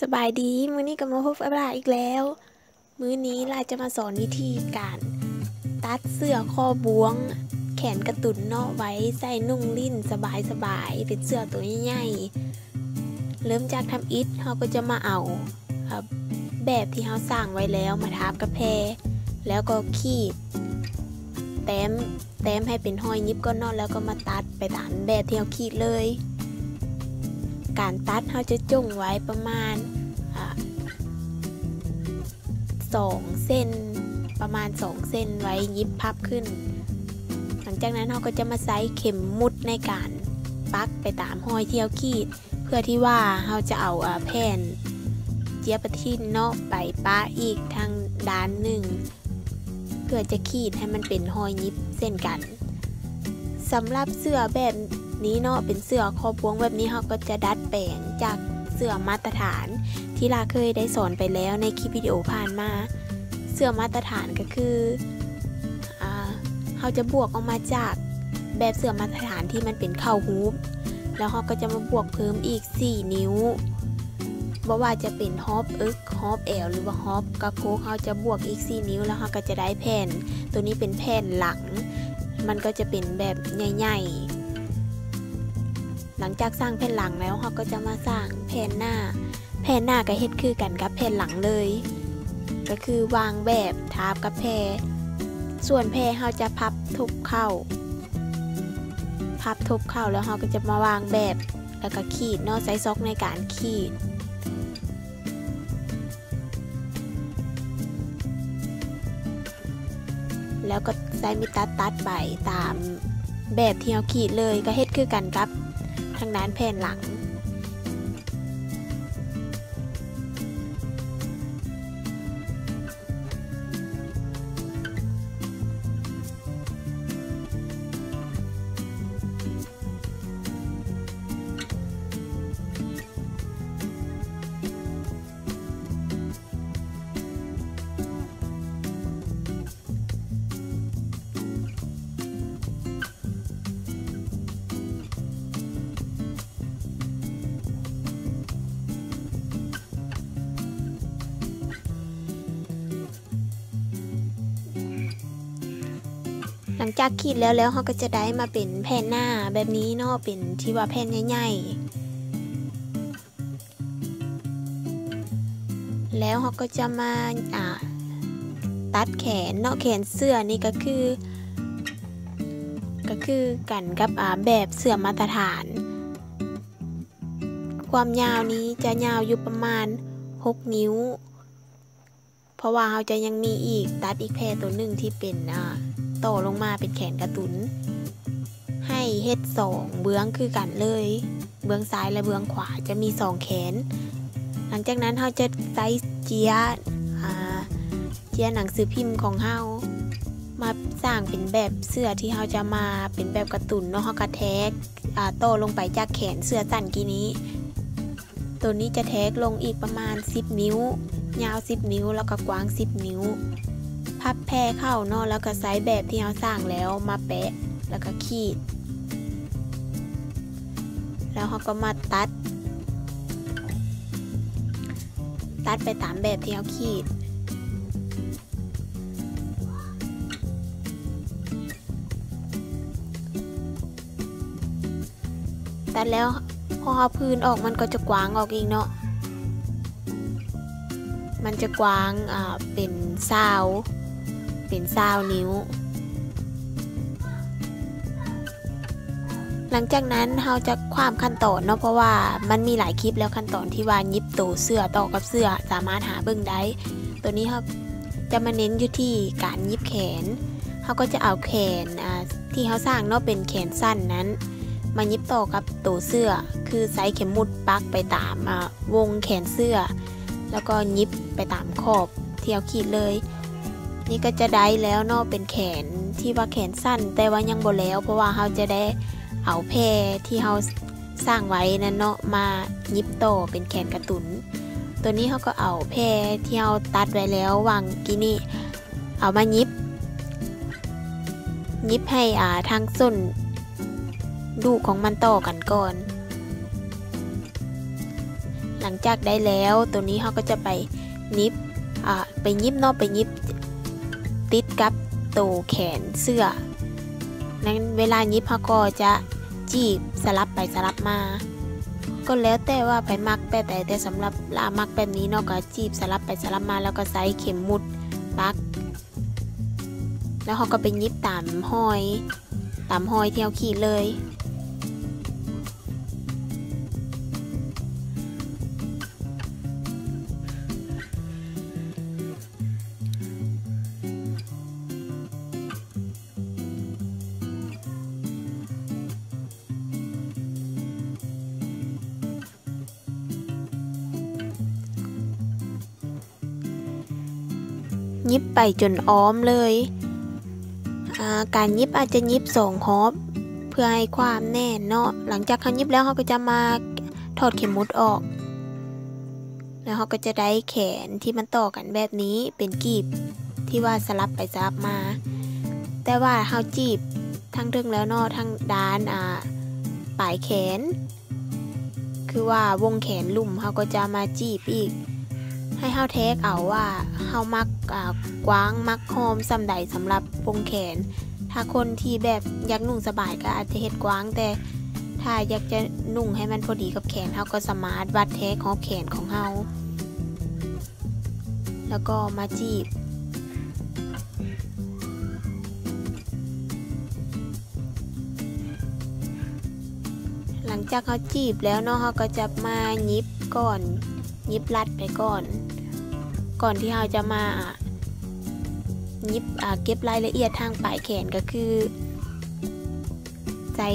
ສະບາຍດີ, ມື້ນີ້ກໍມາພົບກັບຫຼ້າອີກແລ້ວ. ມື້ນີ້ຫຼ້າຈະມາສອນວິທີການຕັດເສື້ອຄໍບ່ວງແຂນກາຕຸນເນາະ ໄວ້ໃສ່ນຸ່ງຫຼິ້ນສະບາຍໆ ເປັນເສື້ອໂຕໃຫຍ່ໆ. ເລີ່ມຈາກທຳອິດ, ເຮົາກໍຈະມາເອົາ ເອີ ແບບທີ່ເຮົາສ້າງໄວ້ແລ້ວມາທາບກັບແຜ່ ແລ້ວກໍຂີດ ແຕ້ມ ແຕ້ມໃຫ້ເປັນຮອຍຫຍິບກ່ອນເນາະ ແລ້ວກໍມາຕັດໄປຕາມແບບທີ່ເຮົາຂີດເລີຍ. ການຕັດເຮົາຈະຈົ່ງໄວ້ປະມານ ອາ ສອງເຊັນ ປະມານສອງເຊັນ ໄວ້ຫຍິບພັບຂຶ້ນ. ຫຼັງຈາກນັ້ນເຮົາກໍຈະມາໃຊ້ເຂັມໝຸດໃນການປັກໄປຕາມຮອຍທີ່ເຮົາຂີດ ເພື່ອທີ່ວ່າເຮົາຈະເອົາ ອາ ແຜ່ນເຈ້ຍປະທິນເນາະ ໄປປະອີກທາງດ້ານໜຶ່ງ ເພື່ອຈະຂີດໃຫ້ມັນເປັນຮອຍຫຍິບເຊັ່ນກັນ. ສຳລັບເສື້ອແບບນີ້ເນາະ ເປັນເສື້ອຄໍພວງແບບນີ້ ເຮົາກໍຈະດັດແປງຈາກເສື້ອມາດຕະຖານທີ່ຫຼ້າເຄີຍໄດ້ສອນໄປແລ້ວໃນຄລິບວິດີໂອຜ່ານມາ. ເສື້ອມາດຕະຖານກໍຄື ອາ ເຮົາຈະບວກອອກມາຈາກແບບເສື້ອມາດຕະຖານທີ່ມັນເປັນເຄົ້າຮູບ ແລ້ວເຮົາກໍຈະມາບວກເພີ່ມອີກສີ່ນິ້ວ ບໍ່ວ່າຈະເປັນຮອບເອິກ ຮອບແອວ ຫຼືວ່າຮອບກະໂພກ ເຮົາຈະບວກອີກສີ່ນິ້ວ ແລ້ວເຮົາກໍຈະໄດ້ແຜ່ນ ໂຕນີ້ເປັນແຜ່ນຫຼັງ ມັນກໍຈະເປັນແບບໃຫຍ່ໆ. ຫຼັງຈາກສ້າງແຜ່ນຫຼັງແລ້ວ ເຮົາກໍຈະມາສ້າງແຜ່ນໜ້າ. ແຜ່ນໜ້າກໍເຮັດຄືກັນກັບແຜ່ນຫຼັງເລີຍ ກໍຄືວາງແບບທາບກັບແຜ່ ສ່ວນແຜ່ເຮົາຈະພັບທົບເຂົ້າ ພັບທົບເຂົ້າ ແລ້ວເຮົາກໍຈະມາວາງແບບ ແລ້ວກໍຂີດເນາະ ໃຊ້ຊອກໃນການຂີດ ແລ້ວກໍໃຊ້ມີດຕັດຕັດໄປຕາມແບບທີ່ເຮົາຂີດເລີຍ ກໍເຮັດຄືກັນກັບທາງດ້ານແຜ່ນຫຼັງ. ຫຼັງຈາກຂີດແລ້ວ ແລ້ວເຮົາກໍຈະໄດ້ມາເປັນແຜ່ນໜ້າແບບນີ້ເນາະ ເປັນທີ່ວ່າແຜ່ນໃຫຍ່ໆ ແລ້ວເຮົາກໍຈະມາ ອາ ຕັດແຂນເນາະ ແຂນເສື້ອນີ້ກໍຄື ກໍຄືກັນກັບ ອາ ແບບເສື້ອມາດຕະຖານ. ຄວາມຍາວນີ້ຈະຍາວຢູ່ປະມານຫົກນິ້ວ ເພາະວ່າເຮົາຈະຍັງມີອີກ ຕັດອີກແຜ່ໂຕໜຶ່ງທີ່ເປັນ ອາ ຕໍ່ລົງມາເປັນແຂນກາຕຸນ. ໃຫ້ເຮັດສອງເບື້ອງຄືກັນເລີຍ ເບື້ອງຊ້າຍ ແລະ ເບື້ອງຂວາ ຈະມີສອງແຂນ. ຫຼັງຈາກນັ້ນເຮົາຈະໃຊ້ເຈ້ຍ ອາ ເຈ້ຍໜັງສືພິມຂອງເຮົາ ມາສ້າງເປັນແບບເສື້ອທີ່ເຮົາຈະມາເປັນແບບກາຕຸນເນາະ ເຮົາກະແທກ ອາ ຕໍ່ລົງໄປຈາກແຂນເສື້ອສັ້ນກີ້ນີ້ ໂຕນີ້ຈະແທກລົງອີກປະມານສິບນິ້ວ ຍາວສິບນິ້ວ ແລ້ວກະກວ້າງສິບນິ້ວ. ພັບແຜ່ເຂົ້າເນາະ ແລ້ວກະໃຊ້ແບບທີ່ເຮົາສ້າງແລ້ວມາແປະ ແລ້ວກະຂີດ ແລ້ວເຮົາກໍມາຕັດ ຕັດໄປຕາມແບບທີ່ເຮົາຂີດ. ຕັດແລ້ວ ພໍເຮົາພື້ນອອກ ມັນກໍຈະກວ້າງອອກອີກເນາະ ມັນຈະກວ້າງ ອາ ເປັນຊາວ ເປັນຊາວນິ້ວ. ຫຼັງຈາກນັ້ນເຮົາຈະຂ້າມຂັ້ນຕອນເນາະ ເພາະວ່າມັນມີຫຼາຍຄລິບແລ້ວ ຂັ້ນຕອນທີ່ວ່າຫຍິບໂຕເສື້ອຕໍ່ກັບເສື້ອ ສາມາດຫາເບິ່ງໄດ້. ໂຕນີ້ເຮົາຈະມາເນັ້ນຢູ່ທີ່ການຫຍິບແຂນ ເຮົາກໍຈະເອົາແຂນ ອາ ທີ່ເຮົາສ້າງເນາະ ເປັນແຂນສັ້ນນັ້ນ ມາຫຍິບຕໍ່ກັບໂຕເສື້ອ ຄືໃຊ້ເຂັມໝຸດປັກໄປຕາມ ອາ ວົງແຂນເສື້ອ ແລ້ວກໍຫຍິບໄປຕາມຂອບທີ່ເຮົາຂີດເລີຍ. ນີ້ກໍຈະໄດ້ແລ້ວເນາະ ເປັນແຂນທີ່ວ່າແຂນສັ້ນ ແຕ່ວ່າຍັງບໍ່ແລ້ວ ເພາະວ່າເຮົາຈະໄດ້ເອົາແຜ່ທີ່ເຮົາສ້າງໄວ້ນັ້ນເນາະ ມາຫຍິບຕໍ່ເປັນແຂນກາຕຸນ. ໂຕນີ້ເຮົາກໍເອົາແຜ່ທີ່ເຮົາຕັດໄວ້ແລ້ວຫວ່າງກີ້ນີ້ ເອົາມາຫຍິບ ຫຍິບໃຫ້ ອາ ທາງສົ້ນດູກຂອງມັນຕໍ່ກັນກ່ອນ. ຫຼັ ຫຼັງຈາກໄດ້ແລ້ວ ໂຕນີ້ເຮົາກໍຈະໄປຫຍິບ ອາ ໄປຫຍິບເນາະ ໄປຫຍິບຕິດກັບໂຕແຂນເສື້ອ. ນັ້ນເວລາຫຍິບເຮົາກໍຈະຈີບສະຫຼັບໄປສະຫຼັບມາ ກໍແລ້ວແຕ່ວ່າໃຜມັກແບບໃດ, ແຕ່ສຳລັບຫຼ້າມັກແບບນີ້ເນາະ ກໍຈີບສະຫຼັບໄປສະຫຼັບມາ ແລ້ວກໍໃຊ້ເຂັມໝຸດປັກ ແລ້ວເຮົາກໍໄປຫຍິບຕາມຮອຍ ຕາມຮອຍທີ່ເຮົາຂີດເລີຍ. ຫຍິບໄປຈົນອ້ອມເລີຍ. ອາ ການຫຍິບອາດຈະຫຍິບສອງຮອບ ເພື່ອໃຫ້ຄວາມແໜ້ນເນາະ. ຫຼັງຈາກເຮົາຫຍິບແລ້ວ ເຮົາກໍຈະມາຖອດເຂັມໝຸດອອກ ແລ້ວເຮົາກໍຈະໄດ້ແຂນທີ່ມັນຕໍ່ກັນແບບນີ້ ເປັນກີບທີ່ວ່າສະຫຼັບໄປສະຫຼັບມາ. ແຕ່ວ່າເຮົາຈີບທາງເທິງແລ້ວເນາະ ທາງດ້ານ ອາ ປາຍແຂນ ຄືວ່າວົງແຂນລຸ່ມ ເຮົາກໍຈະມາຈີບອີກ ໃຫ້ເຮົາແທກເອົາວ່າເຮົາມັກ ອາ ກວ້າງ ມັກຫອມສ່ຳໃດສຳລັບວົງແຂນ. ຖ້າຄົນທີ່ແບບຢາກນຸ່ງສະບາຍກໍອາດຈະເຮັດກວ້າງ, ແຕ່ຖ້າຢາກຈະນຸ່ງໃຫ້ມັນພໍດີກັບແຂນ ເຮົາກໍສາມາດວັດແທກຮອບແຂນຂອງເຮົາ ແລ້ວກໍມາຈີບ. ຫຼັງຈາກເຮົາຈີບແລ້ວເນາະ ເຮົາກໍຈະມາຫຍິບກ່ອນ ຫຍິບລັດໄປກ່ອນ ກ່ອນທີ່ເຮົາຈະມາຫຍິບ ອາ ເກັບລາຍລະອຽດທາງປາຍແຂນ ກໍຄືໃຊ້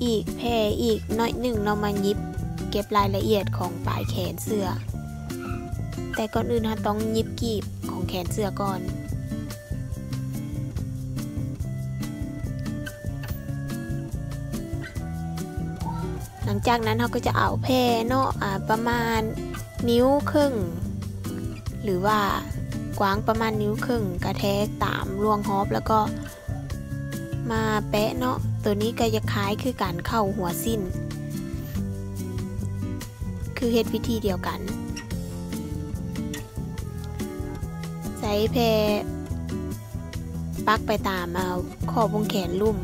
ອີກແຜ່ອີກໜ້ອຍໜຶ່ງເນາະ ມາຫຍິບເກັບລາຍລະອຽດຂອງປາຍແຂນເສື້ອ. ແຕ່ກ່ອນອື່ນເຮົາຕ້ອງຫຍິບກີບຂອງແຂນເສື້ອກ່ອນ. ຫຼັງຈາກນັ້ນເຮົາກໍຈະເອົາແຜ່ເນາະ ອາ ປະມານນິ້ວເຄິ່ງ ຫຼືວ່າກວ້າງປະມານນິ້ວເຄິ່ງ ກະແທກຕາມລວງຮອບ ແລ້ວກໍມາແປະເນາະ. ໂຕນີ້ກໍຈະຄ້າຍຄືການເຂົ້າຫົວສິ້ນ ຄືເຮັດວິທີດຽວກັນ ໃຊ້ແຜ່ປັກໄປຕາມ ອາ ຂອບວົງແຂນລຸ່ມ.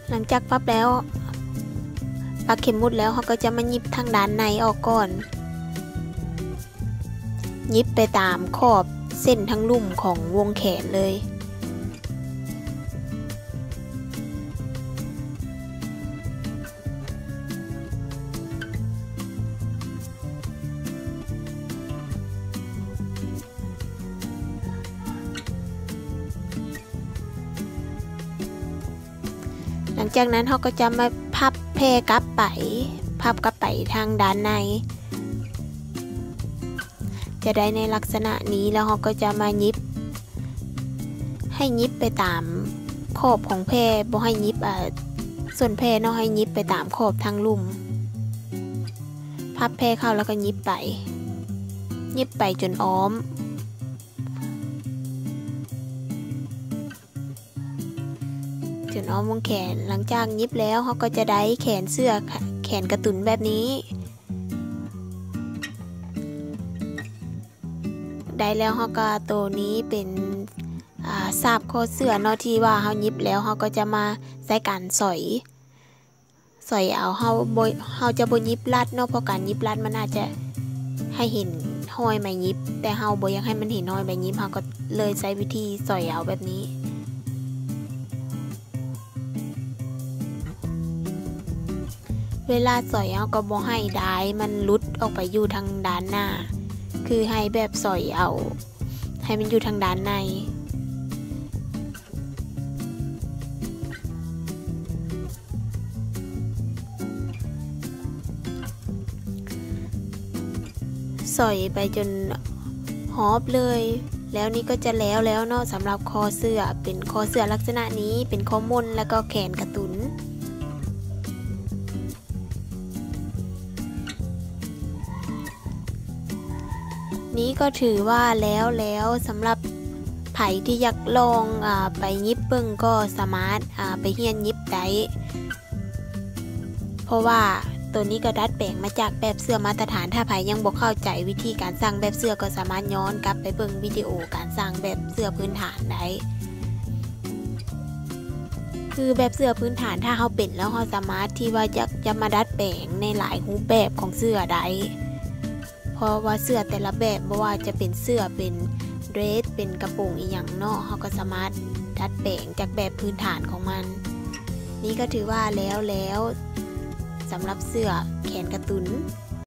ຫຼັງຈາກປັກແລ້ວ ປັກເຂັມໝຸດແລ້ວ ເຮົາກໍຈະມາຫຍິບທາງດ້ານໃນອອກກ່ອນ. ຫຍິບໄປຕາມຂອບເສັ້ນທາງລຸ່ມຂອງວົງແຂນເລີຍ. ຫຼັງຈາກນັ້ນເຮົາກໍຈະມາພັບແຜ່ກັບໄປ ພັບກັບໄປທາງດ້ານໃນ ຈະໄດ້ໃນລັກສະນະນີ້ ແລ້ວເຮົາກໍຈະມາຫຍິບ ໃຫ້ຫຍິບໄປຕາມຂອບຂອງແຜ່ ບໍ່ໃຫ້ຫຍິບ ເອີ ສົ້ນແຜ່ເນາະ ໃຫ້ຫຍິບໄປຕາມຂອບທາງລຸ່ມ ພັບແຜ່ເຂົ້າແລ້ວກໍຫຍິບໄປ ຫຍິບໄປຈົນອ້ອມ ຈົນອ້ອມວົງແຂນ. ຫຼັງຈາກຫຍິບແລ້ວ ເຮົາກໍຈະໄດ້ແຂນເສື້ອ ແຂນກາຕູນແບບນີ້ ໄດ້ແລ້ວ ເຮົາກໍ ໂຕນີ້ເປັນ ອາ ສາບຄໍເສື້ອເນາະ ທີ່ວ່າເຮົາຫຍິບແລ້ວ ເຮົາກໍຈະມາໃຊ້ການສອຍ ສອຍເອົາ ເຮົາບໍ່ ເຮົາຈະບໍ່ຫຍິບລັດເນາະ ເພາະການຫຍິບລັດມັນອາດຈະໃຫ້ເຫັນຮອຍໄມ້ຫຍິບ ແຕ່ເຮົາບໍ່ຢາກໃຫ້ມັນເຫັນຮອຍໄມ້ຫຍິບ ເຮົາກໍເລີຍໃຊ້ວິທີສອຍເອົາແບບນີ້. ເວລາສອຍເຮົາກໍບໍ່ໃຫ້ດ້າຍມັນຫຼຸດອອກໄປຢູ່ທາງດ້ານໜ້າ ຄືໃຫ້ແບບສອຍເອົາ ໃຫ້ມັນຢູ່ທາງດ້ານໃນ. ສອຍໄປຈົນຮອບເລີຍ ແລ້ວນີ້ກໍຈະແລ້ວແລ້ວເນາະ ສຳລັບຄໍເສື້ອ ເປັນຄໍເສື້ອລັກສະນະນີ້ ເປັນຄໍມົນ ແລ້ວກໍແຂນກາຕູນ. ນີ້ກໍຖືວ່າແລ້ວແລ້ວ ສຳລັບ ໃຜທີ່ຢາກລອງອາໄປຫຍິບເບິ່ງກໍສາມາດອາໄປຮຽນຫຍິບໄດ້ ເພາະວ່າໂຕນີ້ກໍດັດແປງມາຈາກແບບເສື້ອມາດຕະຖານ. ຖ້າໃຜຍັງບໍ່ເຂົ້າໃຈວິທີການສ້າງແບບເສື້ອ ກໍສາມາດຍ້ອນກັບໄປເບິ່ງວິດີໂອການສ້າງແບບເສື້ອພື້ນຖານໄດ້. ຄືແບບເສື້ອພື້ນຖານ ຖ້າເຮົາເປັນແລ້ວ ເຮົາສາມາດທີ່ວ່າຢາກຈະມາດັດແປງໃນຫຼາຍຮູບແບບຂອງເສື້ອໄດ້ ເພາະວ່າເສື້ອແຕ່ລະແບບ ບໍ່ວ່າຈະເປັນເສື້ອ ເປັນເດຣສ ເປັນກະໂປງອີ່ຫຍັງເນາະ ເຮົາກໍສາມາດດັດແປງຈາກແບບພື້ນຖານຂອງມັນ. ນີ້ກໍຖືວ່າແລ້ວແລ້ວ ສຳລັບເສື້ອແຂນກາຕູນ.